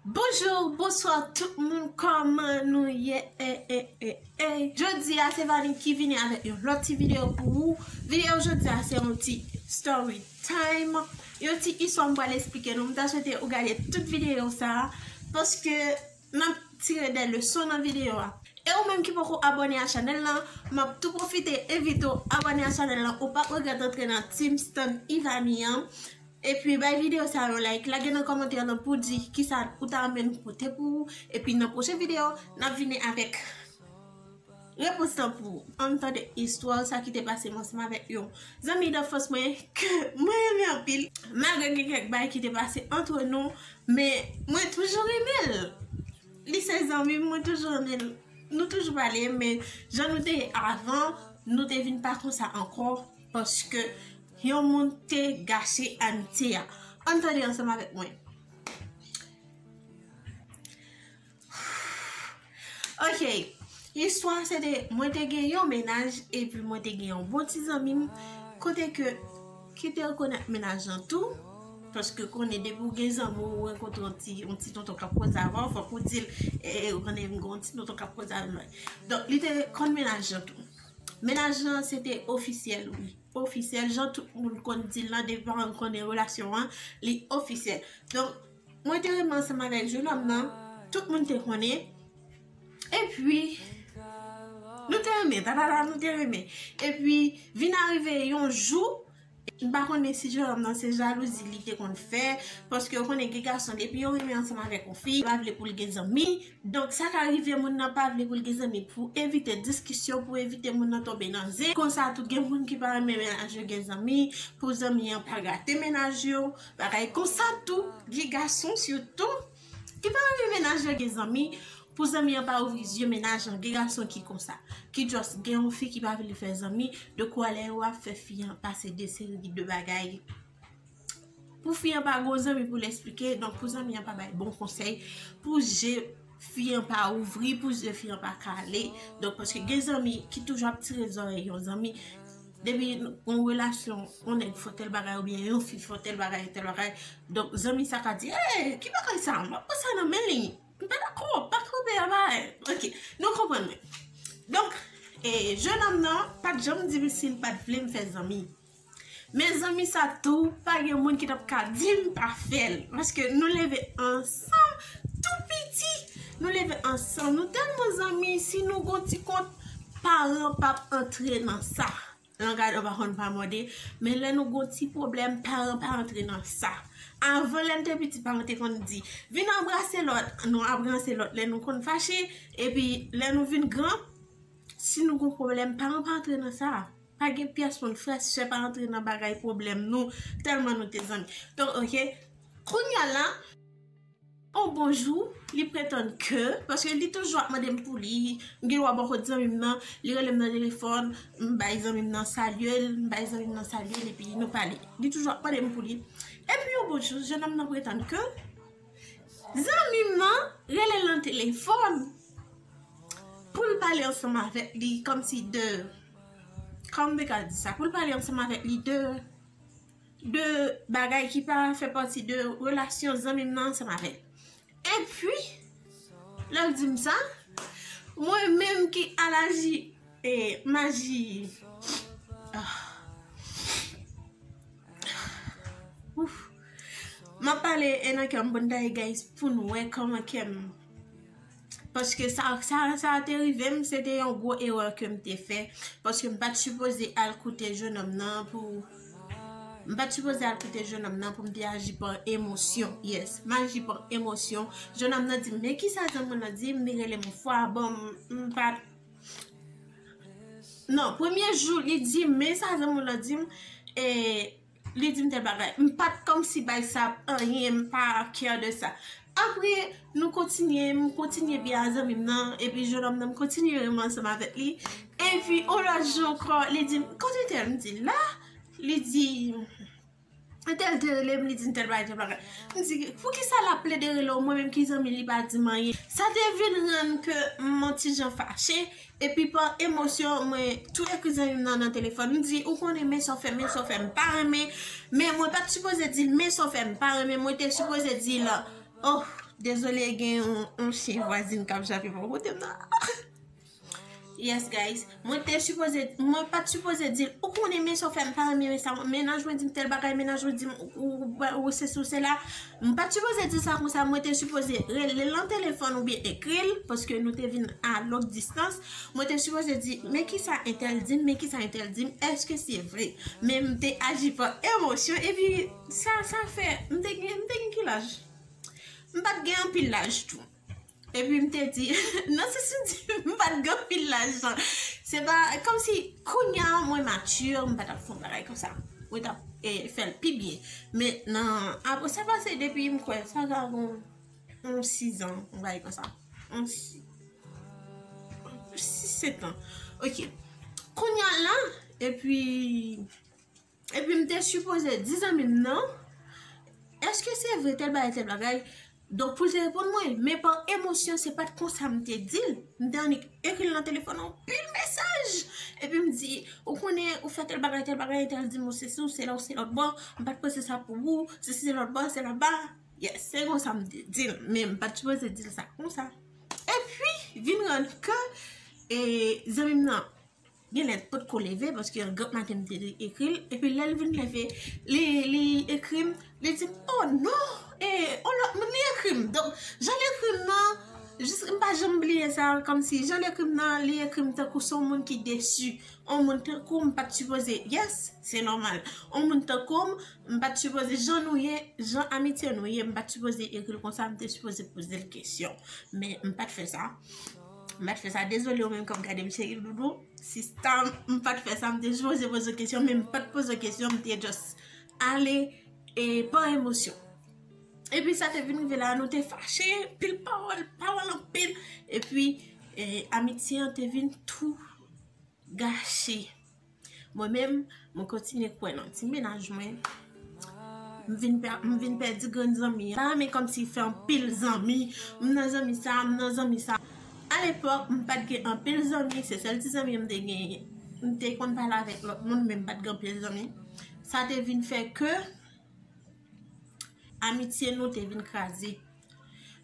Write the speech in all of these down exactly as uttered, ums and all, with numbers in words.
Bonjou, bonswa tout moun, kòman nou ye? Eh, eh, eh, eh. Jodi a se Vani ki vini avèk yon lòt ti videyo pou ou. Videyo jodi a se yon ti story time, yon ti istwa m pral esplike nou. M ta swete ou gade tout videyo sa a, paske n ap tire de leson nan videyo a. E ou menm ki poko abòne a chanèl lan, m ap tou pwofite envite w abòne a chanèl lan. Ou p ap regrèt antre nan Team Stan Ivany an. Epi bay videyo sa yon like, lage nan kòmantè lan pou di kisa ou ta renmen nou pote pou ou. Epi nan pwochen videyo, n ap vini avèk repons lan pou ou. Ann tande istwa sa ki te pase m ansanm avèk yon zanmi danfans mwen ke mwen renmen anpil. Malgre gen kèk bagay ki te pase antre nou, men mwen toujou renmen l. Li se zanmi m, mwen toujou renmen l. Nou toujou pale, men jan nou te ye avan, nou te vin pa konsa ankò, paske yon moun te gache amitye a. Ann tande ansanm avèk mwen. Ok, istwa se te, mwen te gen yon mennaj, epi mwen te gen yon bon ti zanmi m, kote ke, ki te rekonèt mennaj lan tou, paske konnen depi w gen zanmi, ou rankontre yon ti, yon ti tonton k ap koze avè w, fòk ou di l, e, ou konnen m gen yon ti tonton k ap koze avè m. Donk, li te konn mennaj lan tou. Mennaj lan, se te ofisyèl, wi. Ofisyèl, jan tout moun konn di l lan, depi paran konnen relasyon an, li ofisyèl. Donk, mwen te renmen ansanm avèk jenòm nan, tout moun te konnen. Epi, nou te renmen, tatata, nou te renmen. Epi, vin arive yon jou, m pa konnen si jenòm nan se jalouzi li te konn fè, paske ou konnen gen gason, depi yo renmen ansanm avèk yon fi, yo pa vle pou l gen zanmi. Donk, sa ka rive moun nan pa vle pou l gen zanmi pou evite diskisyon, pou evite moun nan tonbe nan zen. Konsa tou, gen moun ki pa renmen mennaj yo gen zanmi, pou zanmi an pa gate mennaj yo. Bagay konsa tou, gen gason sitou ki pa renmen mennaj yo gen zanmi, pou zanmi an pa ouvri zye mennaj lan. Gen gason ki konsa, ki just gen yon fi ki pa vle fè zanmi, de kwa lè yo ap fè fi an pase de seri de bagay. Pou fi an pa gon zanmi pou l esplike, donk pou zanmi an pa bay bon konsèy, pou je fi an pa ouvri, pou je fi an pa kale. Donk, paske gen zanmi ki toujou ap tire zòrèy yon zanmi. Depi yon relasyon, yon nèg fè tèl bagay, oubyen yon fi fè tèl bagay, tèl bagay. Donk, zanmi sa ka di, "Ey, ki bagay sa? M ap pran sa nan men li. M pa dakò, pa kanpe a bagay." Ok, nou konprann mwen. Donk, e, jenòm nan pa t janm di m si l pa t vle m fè zanmi. Men zanmi sa tou, pa gen moun ki t ap ka di m pa fè l. Paske nou leve ansanm, tou piti, nou leve ansanm. Nou tèlman zanmi, si nou gon ti kont, paran p ap antre nan sa. Langaj an pa konn pa mòde, men lè nou gon ti pwoblèm, paran pa antre nan sa. Avan, lè n te piti, paran te konn di, "Vin anbrase lòt." Nou anbrase lòt lè nou konn fache, epi lè nou vin gran, si nou gon pwoblèm, paran pa antre nan sa. Pa gen pyès moun, frè, sè pa antre nan bagay pwoblèm nou, tèlman nou te zanmi. Donk, ok, kounye a la, yon bon jou, li pretann ke, paske li toujou ap mande m pou li, m gen dwa bò kot zanmi m nan, li rele m nan telefòn, m bay zanmi m nan salye l, m bay zanmi m nan salye l, epi nou pale. Li toujou ap mande m pou li. Epi yon bon jou, jenòm nan pretann ke zanmi m nan rele l nan telefòn pou l pale ansanm avèk li, kòmsi de, kòman m te ka di sa, pou l pale ansanm avèk li de, de bagay ki pa fè pati de relasyon zanmi m nan ansanm avè l. Epi, lè l di m sa, mwen menm ki alaji, e, maji, ah. Ouf. M ap pale e nan kè m, bon, dayè, guys, pou nou wè kòman kè m Paske sa, sa, sa te rive m, se te yon gwo erè ke m te fè. Paske m pa t sipoze al koute jenòm nan pou, m pa t sipoze al koute jenòm nan pou m te aji pa emosyon. Yes, m aji pa emosyon. Jenòm nan di m, "Men kisa zanmi w lan di m?" Li rele m yon fwa, bon, m, m pa t, non, premye jou, li di m, "Men sa zanmi w lan di m," e, li di m tèl bagay. M pa t kòmsi bay sa anyen, m pa care de sa. Apre, nou kontinye, m kontinye byen a zanmi m nan, epi jenòm nan, m kontinye renmen ansanm avèk li. Epi, yon lòt jou ankò, li di m, "Kote tèl?" M di, "La." Li di, "Tèl te rele m, li di m tèl bagay, tèl bagay." M di, "Poukisa l ap plede rele w, mwen menm ki zanmi, li pa di m anyen?" Sa te vin rann ke m yon ti jan fache. Epi pa emosyon, mwen tou ekri zanmi m nan nan telefòn. M di, "Ou konnen, men sa w fè, men sa w fè, m pa renmen." Men mwen pa t sipoze di l, "Men sa w fè, m pa renmen." Mwen te sipoze di l, "Oh, Dezole, gen yon, yon chen vwazin k ap jape bò kote m nan. Yes, guys. Mwen te sipoze, mwen pa t sipoze di l, ou konnen men sa w fè, m pa renmen men sa, mennaj mwen di m tèl bagay, mennaj mwen di m ou, ou, ou, ou se sou se la. M pa t sipoze di sa konsa, mwen te sipoze rele l nan telefòn oubyen ekri l, paske nou te vin a long distans. Mwen te sipoze di, men kisa entèl di m, men kisa entèl di m, èske se vre? Men m te aji pa emosyon, epi sa, sa fè, m te gen, m te gen ki laj? M pa t gen anpil laj tou. Epi m te di, nan sans m di, m pa t gen anpil laj lan. Se pa, kòmsi, kounye a, mwen mature, m pa t ap fè yon bagay konsa. Mwen t ap, e, fè l pi byen. Men, nan, apre sa pase, depi m kwè, sa ka gon, yon sizan, yon bagay konsa. Yon si-, sis, sèt an. Ok. Kounye a la, epi, epi m te sipoze di zanmi m nan, èske se vre tèl bagay, tèl bagay? Donk, pou l te reponn mwen, men pa emosyon, se pa t konsa m te di l. M te annik ekri l nan telefòn anpil mesaj. Epi m di, ou konnen, ou fè tèl bagay, tèl bagay, entèl di m ou se si, ou se la, ou se lòt bò, m pa t panse sa pou ou, se si se lòt bò, se lòt bò. Yes, se konsa m te di l, men m pa t sipoze di l sa konsa. Epi, vin rann ke, e, zanmi m nan, genlè potko leve, paske granp maten m te ekri l, epi lè l vin leve, li, li ekri m, li di m, oh non, e, on lòt moun li ekri m. Donk, jan l ekri m nan, jis, m pa janm bliye sa, kòmsi jan l ekri m nan, li ekri m tankou se yon moun ki desi. On moun tankou m pa t sipoze, yes, se nòmal. On moun tankou m, m pa t sipoze, jan nou ye, jan amitye nou ye, m pa t sipoze ekri l konsa, m te sipoze poze l kesyon. Men m pa t fè sa. M pa t fè sa. Dezole ou menm k ap gade m, cheri doudou, sista m, m pa t fè sa. M te sipoze poze w kesyon, men m pa t poze w kesyon, m te just ale, e, pa emosyon. Epi sa te vin rive la, nou te fache, pil pawòl, pawòl anpil. Epi, e, amitye an te vin tou gache. Mwen menm, mwen kontinye kwè nan ti mennaj mwen. M vin pè-, m vin pèdi grenn zanmi an. Pa renmen kòmsi fè anpil zanmi. M nan zanmi sa, m nan zanmi sa. Alepòk, m pa t gen anpil zanmi, se sèl ti zanmi m te genyen. M te konn pale avèk lòt moun, men m pa t gen anpil zanmi. Sa te vin fè ke amitye nou te vin kraze.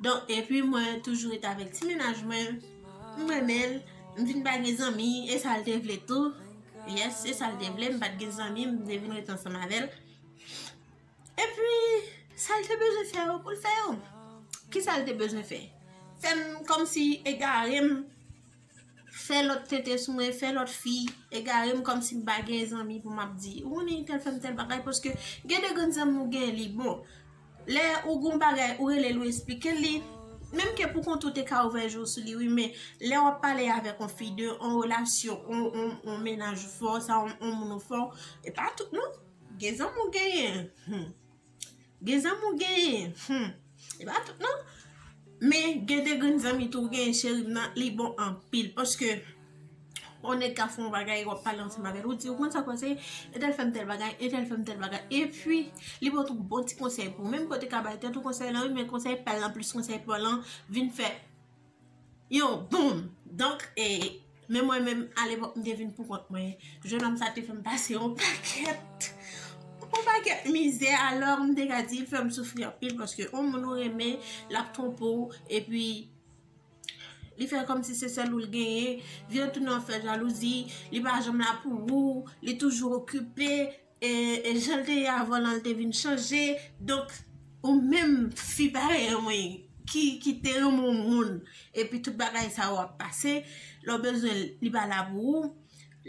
Donk, epi mwen toujou rete avèk ti mennaj mwen. M renmen l, m vin pa gen zanmi, e sa l te vle tou. Yes, e sa l te vle, m pa t gen zanmi, m te vin rete ansanm avè l. Epi, sa l te bezwen fè yo, pou l fè yo. Kisa l te bezwen fè? Fè m kòmsi egare m, fè lòt tete sou mwen, fè lòt fi egare m kòmsi m pa gen zanmi pou m ap di, ou konnen entèl fè m tèl bagay, paske gen de grenn zanmi ou gen li bon. Lè ou gon bagay, ou rele l, ou esplike li. Menm ke pou kont ou te ka ouvè je w sou li, wi, men lè w ap pale avèk yon fi de, yon relasyon, yon, yon, yon mennaj ou fè w sa, yon, yon moun ou fè w, e pa tout non. Gen zanmi ou genyen. Hmm. Gen zanmi ou genyen. Hmm. E pa tout non. Men gen de grenn zanmi tou ou genyen, cheri m nan, li bon anpil. Paske yon nèg ka fè yon bagay, w ap pale ansanm avè l, ou di, ou konn sa k pase, entèl fè m tèl bagay, entèl fè m tèl bagay. Epi, li pote yon bon ti konsèy pou ou. Menm kote ka bay tèt ou konsèy lan, wi, men konsèy pa l lan, plis konsèy pa w lan, vin fè yon boum. Donk, e, men mwen menm, alepòk, m te vin pou kont mwen. Jennonm sa te fè m pase yon pakèt, yon pakèt mizè. Alò, m te ka di, l fè m soufri anpil, paske yon moun ou renmen, l ap twonpe w, epi li fè kòmsi se sèl ou l genyen, vin tounen w fè jalouzi, li pa janm la pou ou, li toujou okipe, e, e jan l te ye avan lan, l te vin chanje. Donk, ou menm fi parèy mwen, ki, ki te renmen yon moun, epi tout bagay sa yo ap pase, lè w bezwen l, li pa la pou ou,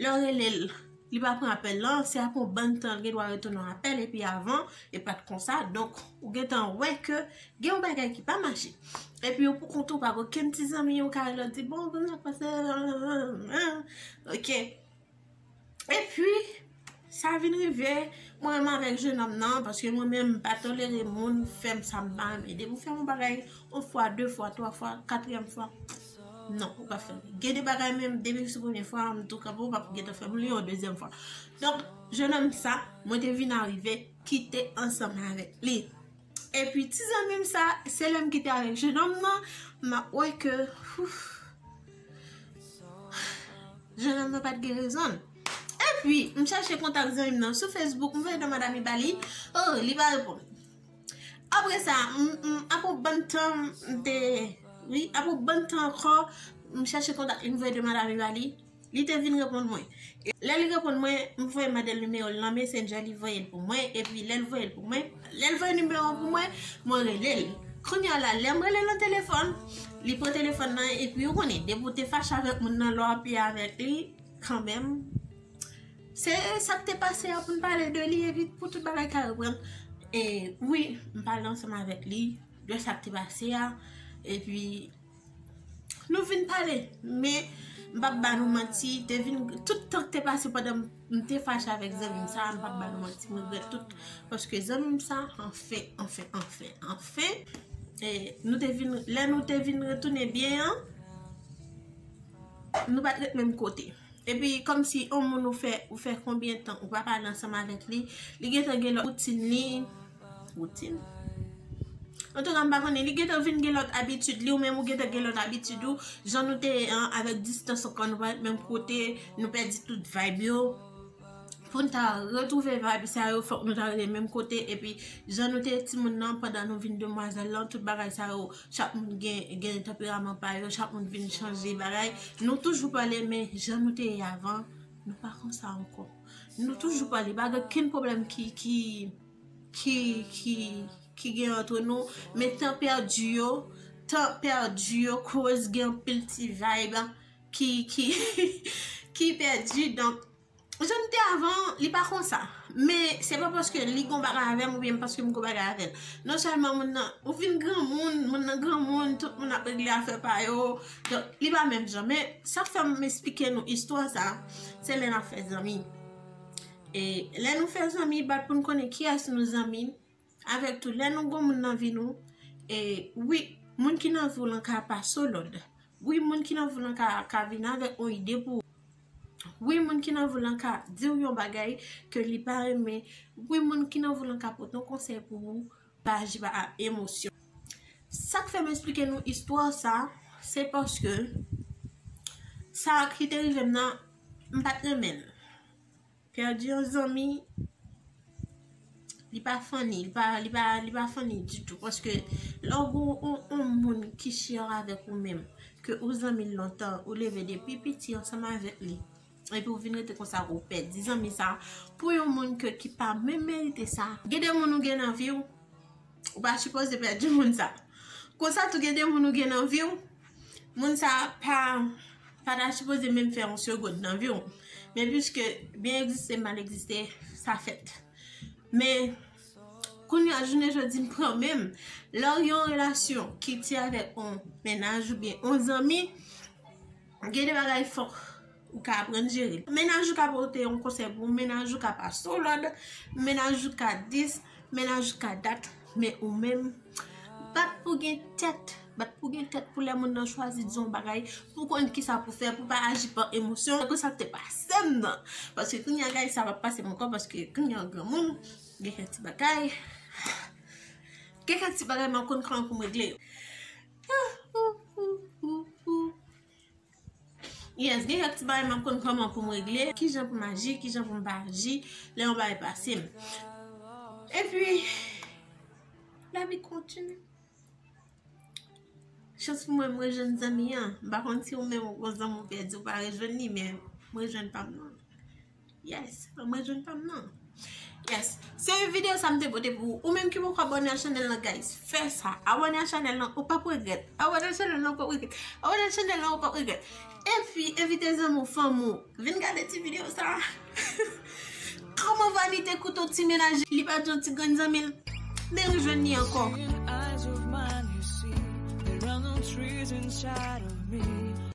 lè w rele l, li pa pran apèl lan, se apre yon bann tan l gen dwa retounen yon apèl, epi avan, e pa t konsa. Donk, ou gentan wè ke gen yon bagay ki pa mache. Epi ou pou kont ou, pa gen okenn ti zanmi ou ka rele w di, bon, konn sa k pase, ok. Epi, sa vin rive, mwen menm avèk jennonm nan, paske mwen menm m pa tolere moun fè m sa m pa renmen. Depi w fè m yon bagay, yon fwa, de fwa, twa fwa, katriyèm fwa, non, ou pa fè m. Gen de bagay menm, depi sou premye fwa, m tou kanpe, ou p ap gentan fè m li yon dezyèm fwa. Donk, jennonm sa, mwen te vin arive kite ansanm avèk li. Epi, ti zanmi m sa, se lè m kite avèk jennonm nan, m ap wè ke, ouf, jennonm nan pa t gen rezon l. Epi, m chèche kontak zanmi m nan sou Facebook, m voye demann ami ba li, oh, li pa reponn. Apre sa, m, m, apre yon bann tan, m te, wi, apre yon bann tan ankò, m chèche kontak li, m voye de madame ba li. Li te vin reponn mwen. E lè li reponn mwen, m voye mande l nimewo l nan Messenger, li voye l pou mwen, epi lè l voye l pou mwen, lè l voye nimewo an pou mwen, mwen rele l. Kounye a la, lè m rele l nan telefòn, li pran telefòn nan, epi ou konnen, depi w te fache avèk moun nan, lè w ap ye avèk li, kanmenm, se sa k te pase a pou n pale de li, epi pou tout bagay ka reprann. E wi, m pale ansanm avèk li de sa k te pase a, epi nou vin pale, men m p ap ba nou manti, te vin, tout tan k te pase pandan m, m te fache avèk zanmi m sa, m p ap ba nou manti, m regrèt tout, paske zanmi m sa, anfen, anfen, anfen, anfen, e, nou te vin, lè nou te vin retounen byen an, nou pa t ret menm kote. Epi, kòmsi yon moun ou fè, ou fè konbyen tan ou pa pale ansanm avèk li, li gentan gen lòt woutin li, woutin? Antouka, m pa konnen, li gentan vin gen lòt abitid li, ou menm ou gentan gen lòt abitid ou, jan nou te ye an, avèk distans ankò, nou pa ret menm kote, nou pèdi tout vibe yo. Pou n ta retwouve vibe sa yo, fòk nou ta rete menm kote, epi jan nou te ye timoun nan, pandan nou vin demwazèl lan, tout bagay sa yo, chak moun gen, gen tanperaman pa yo, chak moun vin chanje bagay. Nou toujou pale, men jan nou te ye avan, nou pa konsa ankò. Nou toujou pale, pa gen okenn pwoblèm ki, ki, ki, ki, ki gen ant nou, men tan pèdi yo, tan pèdi yo koz gen anpil ti vibe ki, ki, ki pèdi. Donk, jan m te avan, li pa konsa. Men se pa paske li gon bagay avè m oubyen paske m gon bagay avè l. Non sèlman moun nan, ou vin granmoun, moun nan granmoun, tout moun ap regle afè pa yo. Donk, li pa menm jan. Men sa k fè m esplike nou istwa sa, se lè n ap fè zanmi. E lè nou fè zanmi, bat pou n konnen kiyès nou zanmi. Avèk tou, lè nou gon moun nan vi nou, e wi, moun ki nan vi w lan ka pase w lòd. Wi, moun ki nan vi w lan ka, ka vin avèk yon ide pou ou. Wi, moun ki nan vi w lan ka di w yon bagay ke li pa renmen. Wi, moun ki nan vi w lan ka pote yon konsèy pou ou, pa aji pa ak emosyon. Sa k fè m esplike nou istwa sa, se paske sa ki te rive m nan, m pa t renmen l. Pèdi yon zanmi, li pa funny, li pa, li pa, li pa funny ditou. Paske lè w gon yon, yon moun ki share avèk ou menm, ke ou zanmi l lontan, ou leve depi piti ansanm avèk li, epi ou vin rete konsa, ou pèdi zanmi sa pou yon moun ke, ki pa menm merite sa. Gen de moun ou gen nan vi w, ou pa sipoze pèdi moun sa. Konsa tou, gen de moun ou gen nan vi w, moun sa pa, pa ta sipoze menm fè yon segond nan vi w. Men piske byen egziste, mal egziste, sa fèt. Men kounye a, jounen jodi, m pran menm, lè w gen yon relasyon ki tye avèk yon mennaj oubyen yon zanmi, gen de bagay fòk ou ka aprann jere. Mennaj ou ka pote yon konsèy pou ou, mennaj ou ka pase w lòd, mennaj ou ka dis, mennaj ou ka dat, men ou menm, bat pou gen tèt, bat pou gen tèt pou lè moun nan chwazi di yon bagay, pou konn kisa pou fè, pou pa aji pa emosyon, tankou sa k te pase m nan. Paske kounye a, guys, sa p ap pase m ankò, paske kounye a granmoun, gen kèk ti bagay, gen kèk ti bagay m ap konn kòman pou m regle yo. Yes, gen kèk ti bagay m ap konn kòman pou m regle, kijan pou m aji, kijan pou m pa aji, lè yon bagay pase m. Epi, lavi kontinye. Chans pou mwen, m rejwenn zanmi an. M pa konn si ou menm ou gon zanmi ou pèdi, ou pa rejwenn li, men m rejwenn pa m nan. Yes, mwen jwenn pa m nan. Yes. Se videyo sa m te pote pou ou. Ou menm ki poko abòne a chanèl lan, guys, fè sa. Abòne a chanèl lan, ou p ap regrèt. Abòne a chanèl lan, ou p ap regrèt. Abòne a chanèl lan, ou p ap regrèt. Epi, envite zanmi w, fanmi w, vin gade ti videyo sa. Kòman vanite koute yon ti mennaj, li pa di yon ti grenn zanmi l, men rejwenn li ankò. Eyes of mine, you see, there are no trees inside of me.